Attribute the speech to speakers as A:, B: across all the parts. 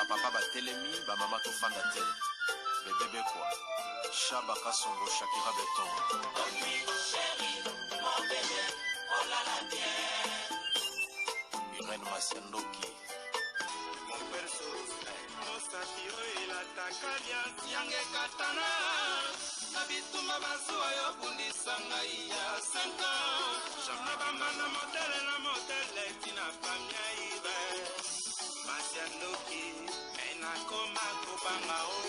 A: Ba papa batelemi, ba mama tofanda te. Bebe Bekwa, Shaba Kasongo, Shakira Beton. Irène Masiandoki.
B: Mosapi oyo elataka liasi yanga ekatana na bitumba bazuwa yo bundisa ngai ya 5 ans na bambanda motele na motele tina famia ibe masi ya ndoki me nakoma kobanga o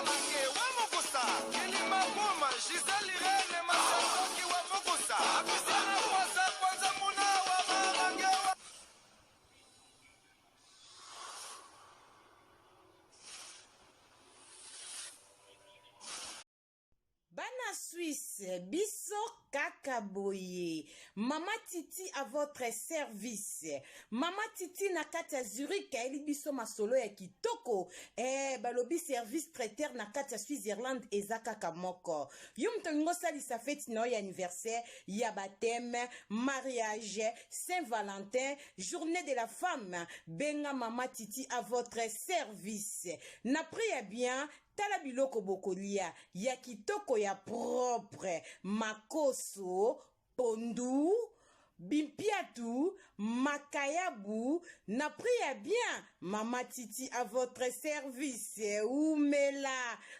C: Mange wa mokosa kilima boma Gisèle Irène Masandoki wa mokosa Apisana kwasa kwanza muna wa marange wa
D: Bana Suisse, biso kaka boye. Mama Titi à votre service. Mama Titi na kati ya Zurich ayeli biso masolo ya kitoko. Eh, balobi service traiteur na kati ya Switzerland eza kaka moko. Yo moto olingi osalisa feti na yo ya anniversaire, ya baptême, mariage, Saint-Valentin, journée de la femme, benga Mama Titi à votre service. Na prix ya bien, Tala biloko bokolia ya kitoko ya propre, makoso, pondu, bimpiatu, makayabu na prix ya bien mama titi à votre service wumela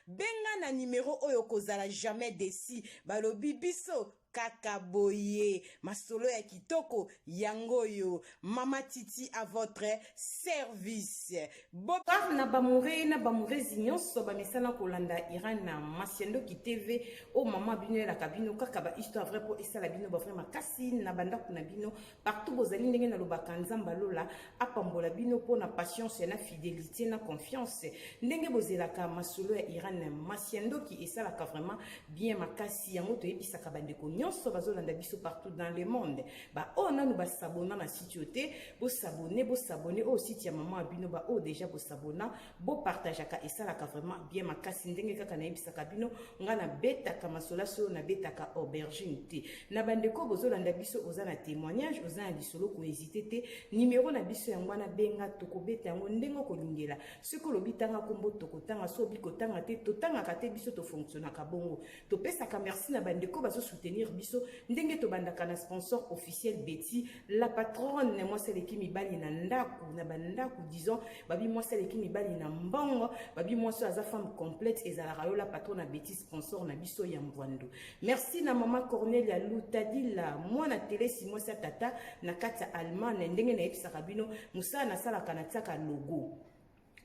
D: benga na numero oyo okozala jamais desi balobi biso Kaka boye masolo ya kitoko yango oyo mama titi à votre service bo Par na b'amoureux na b'amoureuses nyonso bamesana kolanda Iran na Masiandoki TV oyo mama bino elaka bino kaka ba histoire vrai po esala bino ba vrai makasi na bandako na bino partout bozali ndenge nalobaka Nzambe alola apambola bino po na patience na fidelité na confiance ndenge bozelaka masolo ya Iran Masiandoki esalaka vraiment bien makasi yango toyebisaka bandeko nyonso bazolanda biso partout dans le monde baoyo nanu basabona na site oyo te bosabone bosabone oyo site ya mama ya bino baoyo deja bosabona bopartageaka esalaka vraiment bien makasi ndenge kaka nayebisaka bino ngai nabetaka masolo solo nabetaka aubergine te na bandeko bozolanda biso oza na témoignage oza na lisolo kohésite te nimero na biso yango wana benga tokobeta yango ndenge okolingela Soki olobi tanga kombo tokotanga, soki obi kotanga te totangaka te, biso tofonctionnaka bongo. Topesaka merci na bandeko bazo soutenir biso ndenge tobandaka na sponsor officiel Betty la patronne, mwasi aleki mibali na ndaku na bandaku, disons babi mwasi aleki mibali na mbongo, babi mwasi aza femme complète, ezalaka yo la patronne na Betty sponsor na biso ya Mbwando. Merci na mama Cornelia Lutadila mwana telesi mwasi ya tata na kati ya Allemagne, ndenge nayebisaka bino mosala nasalaka natiaka logo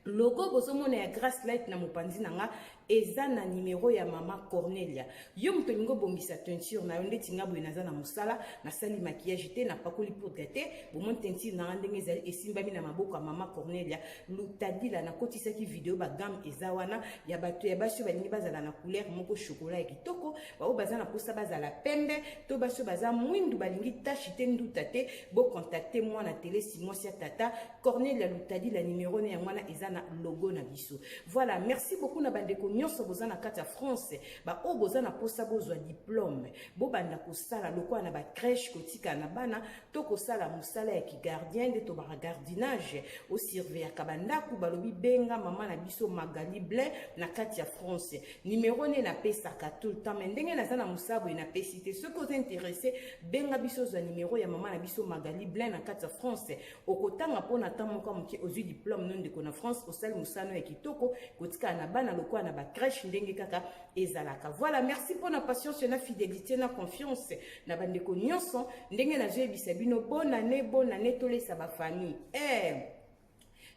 D: logo bozomona ya Grace Light na mopanzi na nga eza na numero ya mama Cornelia. Yo moto olingi obongisa teinture na yo ndeti nga boye, naza na mosala, nasali maquillage te, napakoli poudre te, bomoni teinture na nga ndenge ezali esimbami na maboko ya mama Cornelia Lutadila. Nakotisaki video ba gamme eza wana ya bato ya basi oyo balingi bazala na couleur moko chocolat ya kitoko, baoyo baza na posa bazala pembe to basi oyo baza mwindu balingi tache te nduta te, bocontacte mwana telesi mwasi ya tata Cornelia Lutadila, numero ne yango wana eza na logo na biso. Voilà, merci beaucoup na bandeko nyonso boza na kati ya France, ba oyo boza na posa bozwa diplôme, bobanda kosala lokola na ba crèche, kotika na bana to kosala mosala ya ki gardien nde tobaka gardinage, osurveillaka bandako, balobi benga mama na biso Magali Blin na kati ya France. Numero ne napesaka tout le temps, mais ndenge naza na mosala boye napesi te. Soki oza intéressé, benga biso ozwa numero ya mama na biso Magali Blin na kati ya France. Okotanga mpo na temps moko moke, ozwi diplôme no ndeko na France, osali mosala no ya kitoko, kotikala na bana lokola na ba crèche ndenge kaka ezalaka. Voilà, merci mpo na patience na fidélité na confiance na bandeko nyonso ndenge nazoyebisa bino bonne année, bonne année, tolesa ba famille eh.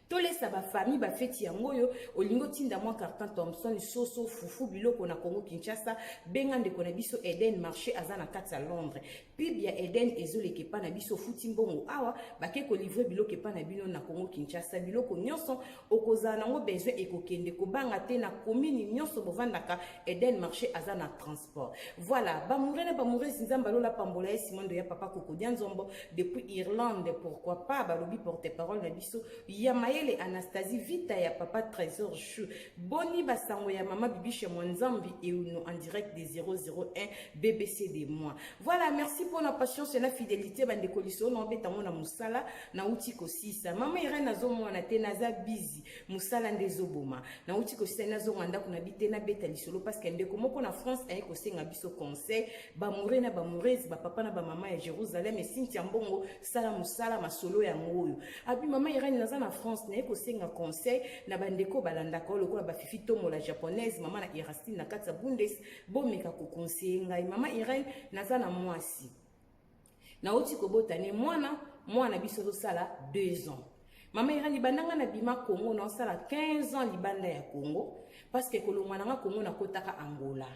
D: Tolesa ba famille ba feti yango oyo olingi otinda mwa carton Thomson soso fufu biloko na Congo Kinshasa, benga ndeko na biso Eden Marché aza na kati ya Londres. Pub ya Eden ezoleka epa na biso, ofuti mbongo awa bake kolivre biloko epa na bino na Congo Kinshasa. Biloko nyonso okozala nango besoin ekokende, kobanga te, na commune nyonso bovandaka Eden Marché aza na transport. Voilà, bamoure na bamoureuses, Nzambe alola pambola ye Simon ya papa Kokodia Nzombo depuis Irlande, pourquoi pas balobi porte-parole na biso ya mayele. Mayele Anastasie Vita ya papa Trésor Chou. Boni basango ya mama Bibiche Mwanzambi Euno en direct de 001 BBC de moi. Voilà, merci pour la patience et la fidélité bandeko liso na obeta ngo na musala na uti kosisa. Mama Irène azomona te naza busy, musala nde ezoboma. Na uti kosisa nazonga ndako na bite na beta lisolo parce que ndeko moko na France aye kosenga biso conseil, ba moure na ba mourese, ba papa na ba mama ya Jérusalem et Cynthia Mbongo sala musala masolo yango oyo. Abi mama Irène naza na France naye kosenga conseil na bandeko balandaka lokola ba Fifi Tomo la japonaise, mama na Erastine na kati ya Bundes, bomeka ko conseiller ngai. Mama Irène naza na mwasi. Nauti kobota ne mwana, mwana biso azosala 2 ans. Mama Irène libanda nga na bima Congo naosala 15 ans libanda ya Congo parce que kolongwa na nga Congo nakotaka Angola.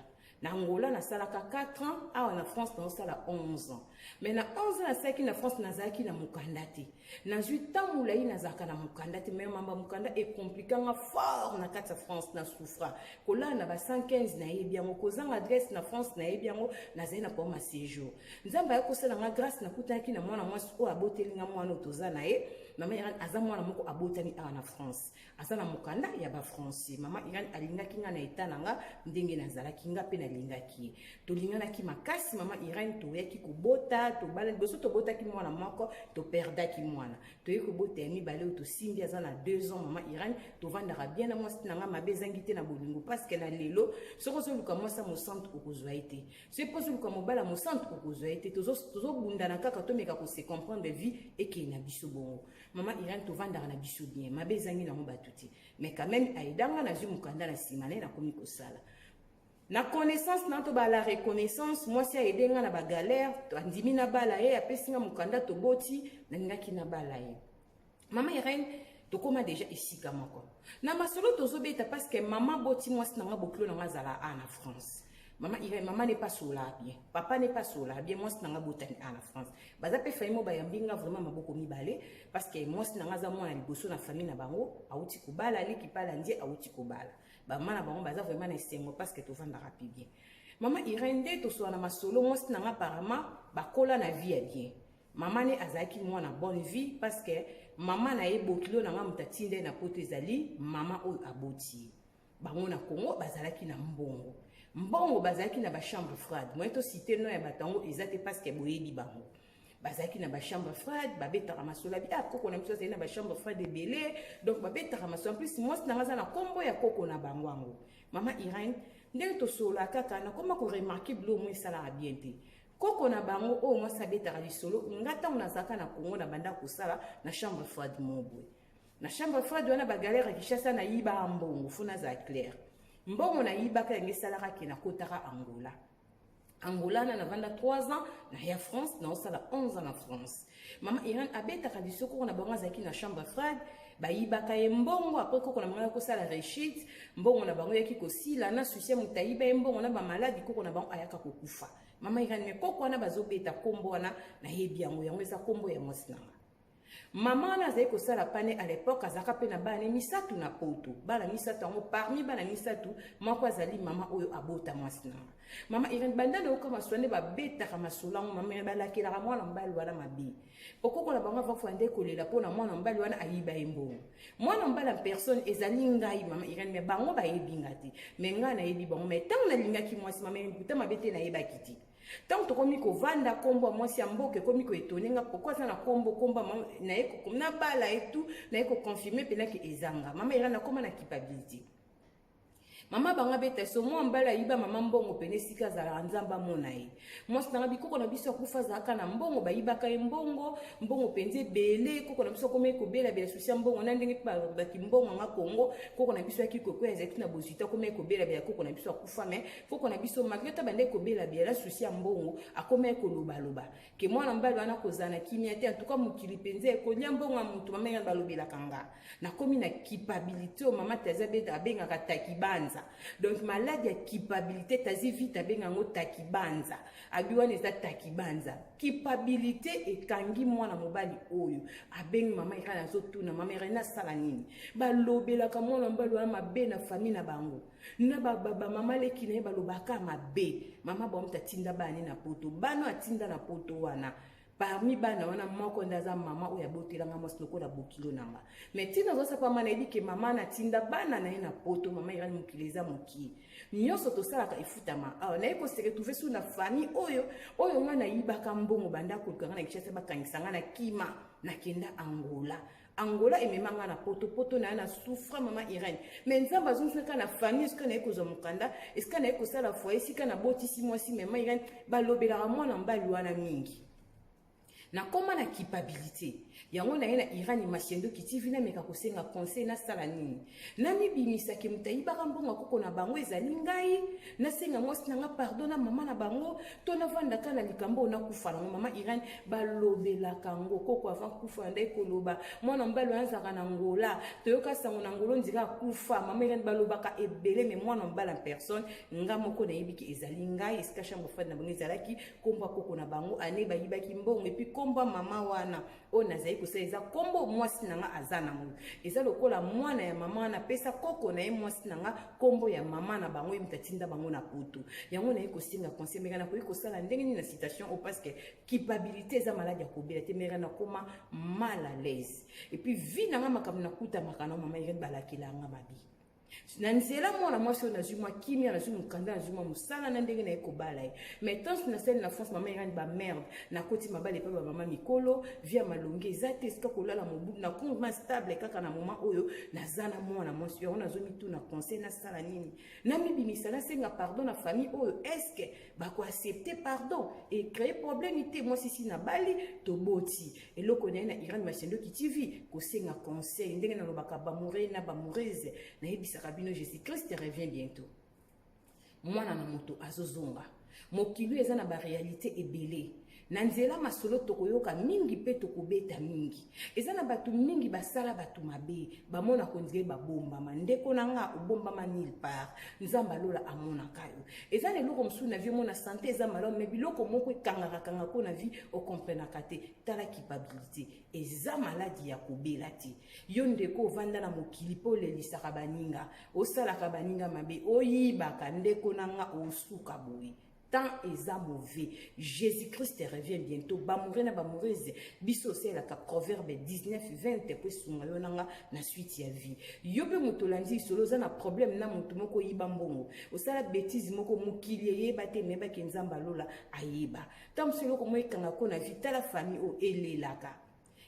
D: Na Angola nasalaka 4 ans, awa na France naosala 11 ans. Mais na 11 ans nasalaki na France nazalaki na mokanda te. Nazwi temps molai nazalaka na mokanda te, mais mamba mokanda ecomplika nga fort na kati ya France na souffra. Kolala na ba 115 nayebi yango, kozanga adresse na France nayebi yango, nazali na problème ya séjour. Nzambe aye kosala nga grâce, nakutanaki na mwana mwasi oyo aboteli nga mwana oyo toza na ye. Mama Irène aza mwana moko abotami awa na France. Aza na mokanda ya ba français. Mama Irène alingaki nga na etat na nga ndenge nazalaki nga pe nalingaki ye. Tolinganaki makasi mama Irène, toyaki kobota, tobala liboso tobotaki mwana moko, toperdaki mwana. Toyei kobota ya mibale oyo tosimbi aza na 2 ans mama Irène, tovandaka bien na mwasi na nga mabe ezangi te na bolingo parce que na lelo soki ozoluka mwasi ya mosantu okozwa ye te. Soki mpo ozoluka mobali ya mosantu okozwa ye te. Tozobundana kaka tomeka ko se comprendre vie ekei na biso bongo. Mama Irène tovandaka na biso bien, mabe ezangi nango bato te. Mais quand même aidanga nazwi mokanda na nsima na ye nakomi kosala. Na connaissance na to ba la reconnaissance, mwasi aide nga na ba galère, andimi na bala ye, apesi nga mokanda toboti, nalingaki na bala ye. Mama Irène tokoma déjà esika moko. Na masolo tozobeta parce que mama boti mwasi na nga bokilo na nga azala a na France. Mama Irène, mama n'est pas sola bien, papa n'est pas sola bien, mwasi na nga botani a na France. Baza pe famille mo bayambi nga vraiment maboko mibale parce que mwasi na nga aza mwana liboso na famille na bango, auti kobala, leki pala ndie auti kobala. Bama na bango baza vraiment na esengo parce que tovandaka pe bien. Mama Irène nde tosola na masolo mwasi na nga apparemment bakola na vie ya bien. Mama ne azalaki mwana bonne vie parce que mama na ye bokilo na nga moto atinda ye na poto ezali mama oyo aboti ye. Bango na Congo bazalaki na mbongo. Mbongo bazalaki na ba chambre froide. Moyen to citer nom ya bato yango eza te parce que boyebi bango. Bazalaki na ba chambre froide, babetaka masolo abi ah koko na biso azali na ba chambre froide ebele, donc babetaka masolo. En plus mwasi na nga aza na kombo ya koko na bango yango. Mama Irène ndenge tosolola kaka nakoma ko remarquer biloko moko esalaka bien te. Koko na bango oyo mwasi abetaka lisolo, nga ntango nazalaka na Congo na banda kosala na chambre froide moko boye. Na chambre froide wana ba galère ya Kinshasa nayibaka mbongo, faut nazala clair. Mbongo nayibaka yango esalaka ke nakotaka Angola. Angola na navanda 3 ans na ya France, naosala 11 ans na France. Mama Irène abetaka liso koko na bango azalaki na chambre froide, bayibaka ye mbongo, après koko na bango ayaki kosala rechute, mbongo na bango eyaki kosila, na souci ya moto ayiba ye mbongo na ba maladi, koko na bango ayaka kokufa. Mama Irène, mais koko wana bazobeta kombo wana nayebi yango, yango eza kombo ya mwasi na nga. Mama wana azali kosala pane à l'époque, azalaka pe na bana misato na poto. Bana misato yango, parmi bana misato, moko azali mama oyo abota mwasi na nga. Mama Irène, banda nayoka masolo nde babetaka masolo yango, mama Irène balakelaka mwana mobali wana mabe. Po koko na bango avant fanda nde kolela po na mwana mobali wana ayiba ye mbongo. Mwana mobali en personne ezali ngai mama Irène, mais bango bayebi nga te. Mais ngai nayebi bango, mais tango nalingaki mwasi mama Irène, kuta mabe te nayebaki te. Tango tokomi kovanda kombo ya mwasi ya mboka ekomi ko étonner nga pourquoi aza na kombo kombo ya mama na ye ko na bala et tout na ye ko confirmer pena ke ezanga. Mama Irène akoma na culpabilité. Mama bango abeta so mwa mbala ayiba mama mbongo pene esika azalaka nzambe amona ye. Mwasi nanga bikoko na biso akufa azalaka na mbongo bayibaka ye mbongo, mbongo penza ebele, koko na biso akomaki kobelabela susi ya mbongo na ndenge mpe balobaki mbongo nga Congo, koko na biso ayaki kokwea ezalaki na bozwi te akomaki kobelabela koko na biso akufa mais koko na biso malgré to abandaki kobelabela na susi ya mbongo akomaki kolobaloba ke mwana mobali wana kozala na kimia te. En tout cas mokili mpenza ekolia mbongo ya motu. Mama Irène balobelaka nga nakomi na culpabilité oyo mama Tazi abeta abengaka takibanza. Donc maladi ya culpabilité Tazi vite abenga yango takibanza. Abi wana eza takibanza. Culpabilité ekangi mwana mobali oyo abengi mama Irène azotuna mama Irène asala nini. Balobelaka mwana mobali wana mabe na famille na bango. Na ba, ba, ba mama leki na ye balobaka mabe. Mama bango moto atinda bana na poto. Bana atinda na poto wana. Parmi bana wana, moko nde aza mama oyo abotelanga mwasi lokola bokilo na nga. Mais ntina azosapa ma, nayebi ke mama natinda bana na ye na Poto. Mama Irani, mokili eza mokie, nyonso tosalaka efutama. Awa naye kose retrouver su na famille oyo ngai nayibaka mbongo. Banda koluka ngai na Kinshasa, bakangisa ngai na kima, nakenda Angola. Angola emema ngai na Poto. Poto na ye na souffre, mama Irene, mais Nzambe azongisaka na famille esika naye kozwa mokanda, esika naye kosala foyer, esika nabotisi mwasi. Mama Irene, balobelaka mwana mobali wana mingi. Nakóma na culpabilité yango. Na ye na Irani Masiendoki TV, nameka kosenga conseil. Nasala nini? Namibimisaki moto ayibaka mbongo akoko na bango ezali ngai, nasenga mwasi na nga pardon na mama na bango, to navandaka na likambo oyo nakufa nango? Mama Irene, balobelaka yango koko avant kufa ndai koloba mwana mobali oyo azalaka na Ngola. Toyoka sango na Ngolo ndika akufa. Mama Irene, balobaka ebele, mais mwana mobali en personne, nga moko nayebiki ezali ngai. Esika chambre froide na bango ezalaki, kombo akoko na bango ane bayibaki mbongo, et puis kombo mama wana oyo nazali kosala eza kombo mwasi na nga aza nango. Eza lokola mwana ya mama wana apesa koko na ye mwasi na nga kombo ya mama na bango, ye moto atinda bango na Poto. Yango naye kosenga conseil. Meka nakoki kosala ndenge nini na situation oyo? Parce que culpabilité eza maladi ya kobela te. Meka nakoma mal à l'aise, et puis vie na nga, makambo nakutamaka na mama Irene, balakela nga mabe na nzela. Mwana mwasi oyo nazwi mwa kimia, nazwi mokanda, nazwi mwa mosala na ndenge naye kobala ye. Mais ntanso nasali na France, mama Irani, bamerde, nakoti mabala epai bamama mikolo, vie ya malongi eza te, esika kolala mobutu, nakoma stable kaka na moment oyo naza na mwana mwasi. Yango nazomituna conseil, nasala nini? Namibimisa, nasenga pardon na famille oyo? Est-ce bakoaccepter pardon e créer problème te? Mwasi si nabali, toboti eloko na ye. Na Iran Masendoki TV, kosenga conseil. Ndenge nalobaka, bamoureux na bamoureuse, nayebisaka bino, Jésus Christ revient bientôt. Mwana na moto azozonga. Mokili eza na baréalité ebele. Na nzela masolo tokoyoka mingi mpe tokobeta mingi. Eza na bato mingi basala bato mabe, bamona kondire babombama. Ndeko na nga, obombama nulle part. Nzambe alola amonaka yo. Eza na eloko mosusu na vie, omona santé eza malamu, mais biloko moko ekangaka kangaka na vie, okomprenaka te. Tala, culpabilité eza maladi ya kobela te. Yo ndeko ovanda na mokili mpo olelisaka baninga, osalaka baninga mabe, oyibaka, ndeko na nga, osuka boye. Temps eza mauvais, Jésus Christ revient bientôt. Bamoureux na bamoureuse, biso osalelaka Proverbe 19 20 po esunga yo nanga na suite ya vie. Yo mpe moto olandi lisolo, oza na problème na moto moko, oyiba mbongo, osala bétise moko, mokili eyeba te, meyebaki Nzambe alola ayeba. Ntango mosusu eloko moko ekangako na vie. Tala famille oyo elelaka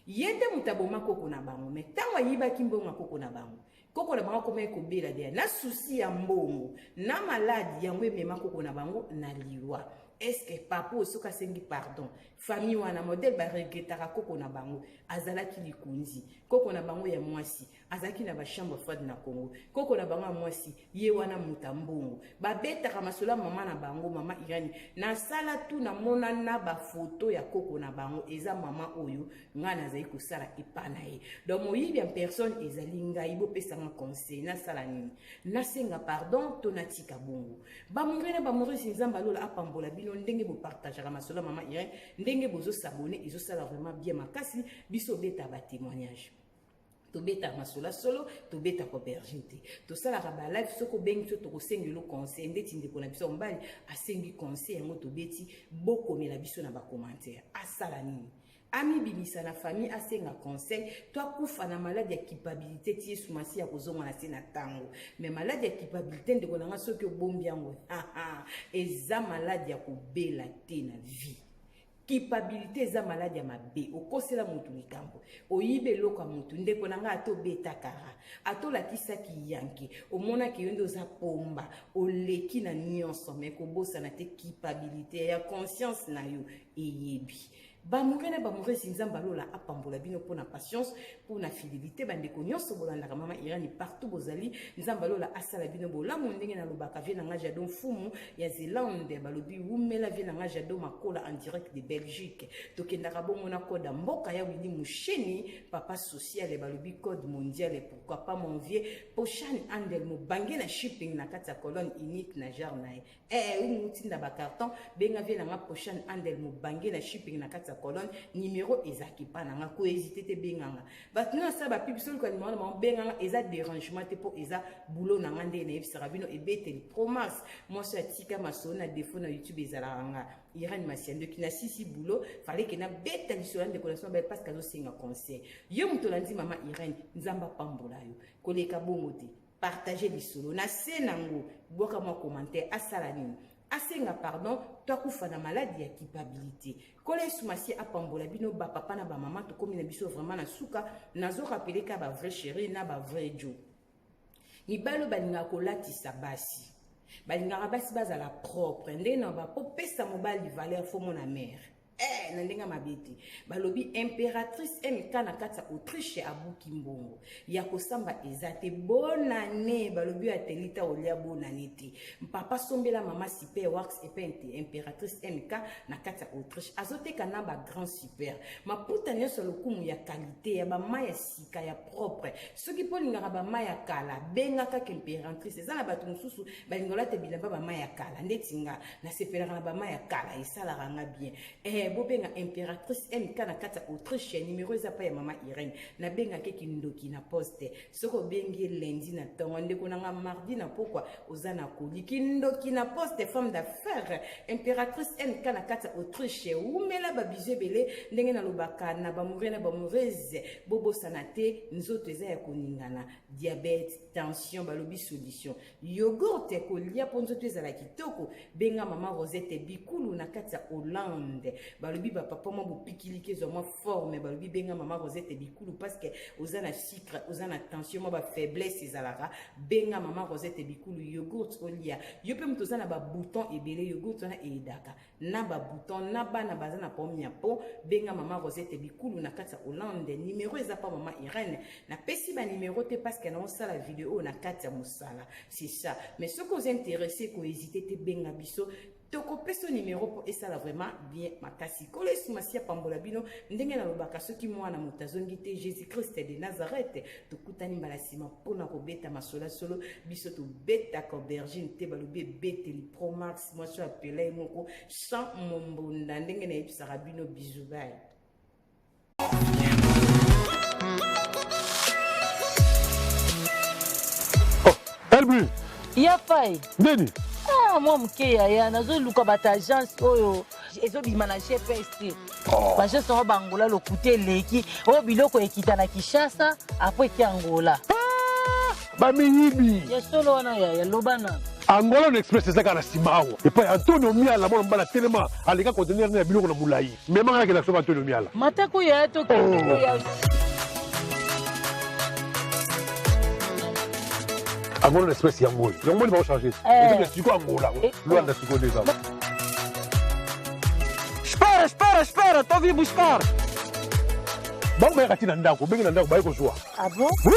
D: ye te moto aboma koko na bango, mais ntango ayibaki mbongo ya koko na bango, koko na bango akomaki kobela deya na souci ya mbongo na maladi yango emema koko na bango na liwa. Est-ce papa oyo soki asengi pardon, famille wana modèle baregretaka koko na bango azalaki likonzi? Koko na bango ya mwasi azalaki na bachambre froide na Congo. Koko na bango ya mwasi ye wana moto ya mbongo, babetaka masolo ya mama na bango. Mama Irani, nasala tu, namona na bafoto ya koko na bango, eza mama oyo ngai nazali kosala epa na ye. Donc moyibi ya personne ezali ngai. Bopesanga conseil, nasala nini? Nasenga pardon to natika bongo? Bamoureux na bamoureuse, Nzambe alola apambola bino ndenge bopartageaka masolo ya mama Irene, ndenge bozos'abonner, ezosala vraiment bien makasi. Biso obeta batémoignage, tobetaka masolo solo, tobetaka aubergine te. Tosalaka balive. Soki obengi biso, tokosengela conseil. Ndeti ndeko na biso mobali asengi conseil, yango tobeti. Bokomela biso na bacommentaire. Asala nini? Amibimisa na famille, asenga conseil, to akufa na maladi ya culpabilité ti Yesu Masi ya kozonga na se na ntango? Mais maladi ya culpabilité, ndeko na nga, soki obombi yango, eza maladi ya kobela te na vie. Culpabilité eza maladi ya mabe. Okosela motu likambo, oyiba eloko ya motu, ndeko na ngai, ata obetakara, ata olakisaki yanke, omonaki yo nde oza pomba, oleki na nyonso, mais kobosana te, culpabilité ya conscience na yo eyebi. Bamoureux na bamoureuse, Nzambe alola apambola bino mpona patience, mpona fidélité. Bandeko nyonso bolandaka mama Irani partout bozali, Nzambe alola asala bino bolamu. Ndenge nalobaka, vie na nga Jado Mfumu ya Zelande, balobi wumela. Vie na nga Jado Makola en direct de Belgique. Tokendaka bongo na code ya mboka ya Wili Musheni, papa social, balobi code mondial. Pourquoi pas mon vieux Pochan Andel Mobange na shipping na kati ya Colonne unique na genre na ye? Utinda bacarton, benga vie na nga Prochaine Andel Mobange na shipping na kati ya ya Cologne. Numéro ezalaki epa na nga, kohésite te, benga nga. Bato nyonso asala bapub, soki oluka numéro na bango, benga nga, eza dérangement te, mpo eza boulot na nga. Nde nayebisaka bino, ebeteli promax mwasi oyo atika masolo na défaut na YouTube ezalaka nga, Irene Masiandoki. Nasisi boulot, fallait ke nabeta lisolo ya ndeko na biso mobali parce que azosenga conseil. Yo moto olandi mama Irene, Nzambe apambola yo koleka bongo te. Partage lisolo na se nango, bwaka mwa commentaire. Asala nini? Asenga pardon to akufa na maladi ya culpabilité? Kola Yesu Masi apambola bino, bapapa na bamama. Tokomi na biso vraiment na suka. Nazorappeler ka bavrai chéri na bavrai jo, mibali oyo balingaka kolatisa basi, balingaka basi bazala propre. Ndenge na bapopesa mobali valeur, faut mona mare na ndenge mabe te. Balobi Impératrice MK na kati ya Autriche abuki mbongo ya kosamba eza te. Bonane, balobi oyo ateli ta olia bonane te. Papa sombela mama super wax epe Impératrice MK na kati ya Autriche azoteka na bagrand super maputa nyonso, lokumu ya qualité ya bamai ya sika ya propre. Soki mpo olingaka bamai ya kala, benga kaka Impératrice. Eza na bato mosusu balinga olata bilamba bamai ya kala, ndeti nga nasepelaka na bamai ya kala, esalaka nga bien. Bobenga Impératrice MK na kati ya Autriche, numéro eza pa ya mama Irene. Nabengaki kindoki na poste. Soki obengi lundi na ntongo, ndeko nanga, mardi na pokwa oza na koli. Kindoki na poste, femme d'affaires Impératrice MK na kati ya Autriche. Umela babizu ebele. Ndenge nalobaka na bamoure na bamourese, bobosana te, nzoto eza ya koningana, diabète, tension, balobi solution yogourt kolia mpo nzoto ezala kitoko. Benga mama Rosette Bikulu na kati ya Hollande. Balobi bapapa mwa bopikiliki ezwa mwa forme, balobi benga mama Rosette Bikulu parce que oza na sucre, oza na tension, mwa bafaiblesse ezalaka. Benga mama Rosette Bikulu, yogourt olia. Yo mpe moto oza na babouton ebele, yogourt wana eyedaka na babouton. Na bana baza na problème ya po, benga mama Rosette Bikulu na kati ya Hollande, numéro eza pa mama Irene. Napesi banimero te parce que naosala video oyo na kati ya mosala, c'est ça. Mais soki oza intéressé, kohésite te, benga biso, tokopesa numéro mpo esala vraiment bien makasi. Kolo Yesu Masi apambola bino. Ndenge nalobaka, soki mwana moto azongi te, Jésus Christ de Nazareth, tokutani mbala nsima mpona kobeta masolo solo. Biso tobetaka aubergine te. Balobi ebeteli promax mwasi oyo apela ye moko sans mombunda. Ndenge nayebisaka bino, bisous, bye.
E: Oh, Elbi.
F: Ya fai.
E: Nini?
F: Ah, mwa moke yaya, nazoluka bato agence oyo ezobima na GPS te.
E: Oh.
F: Baagence yango bangola lokuta eleki oyo, biloko ekita na Kinshasa apres eki Angola.
E: Bamiyibi.
F: Ya solo wana yaya, loba na.
E: Angola na Express eza kaka na nsima awa, epai Antonio Miala, mwana mobali atelema, aleka conteneur na ya biloko na molai. Memanga nakenda soka Antonio Miala.
F: Matako yaya, tokende.
E: Oh.
F: Ya.
E: Angola na Express yango oyo, yango moni baochange.
F: Eh.
E: Ezokende sikoyo Angola.
F: Eh.
E: Lwanda sikoyo nde eza.
G: Espera, espera, espera, tô vindo buscar.
E: Bango bayaka ti na ndako, obenge na ndako, baye kozwa.
F: Ah bon?
E: Oui.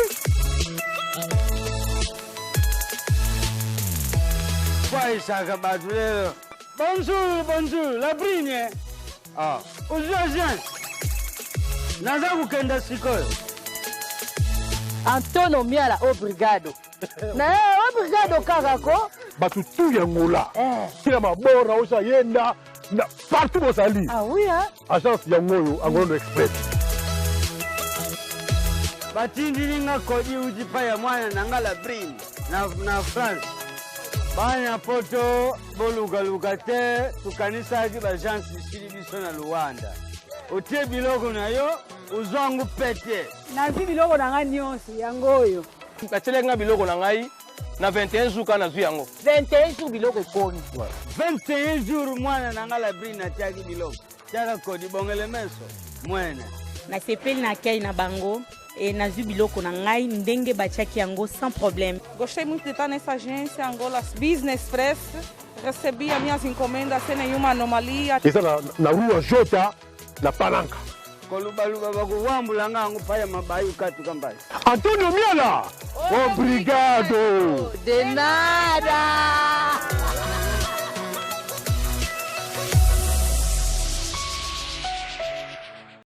G: Kwaisaka bato lelo. Bonjour, bonjour, la brine. Ah, ozwi agent. Naza kokenda sikoyo.
F: Antonio Miala, obrigado na ye, obrigado kaka ko.
E: Bato tu ya Ngola,
F: Eh.
E: tina mabora osa yenda na partout bozali.
F: Ah oui, hein?
E: Agence yango oyo, Angola Express.
G: Batindili nga kodi uti pa ya mwana na nga la brine na France. Bana poto bolukaluka te, tokanisaki baagence esili biso na Luanda. Otie biloko na yo, ozwangu pete.
H: Nazwi biloko na ngai nyonso, yango oyo.
I: Batielaki nga biloko na ngai na 21 jours, kaka nazwi yango.
F: 21 jours biloko ekomi.
G: 21 jours mwana na nga la brine atiaki biloko. Tiaka kodi bongele meso mwene.
J: Nasepeli na accueil na bango e nazwi biloko na ngai ndenge batiaki yango sans problème.
H: Gostei muito de estar nessa agência Angola Business Express. Recebi as minhas encomendas sem nenhuma anomalia.
E: Eza na rua Jota na Palanka.
G: Kolubaluba bakuwambula nga yango pa ya mabayu katuka mbasi.
E: Antonio Miala, obrigado.
F: De nada.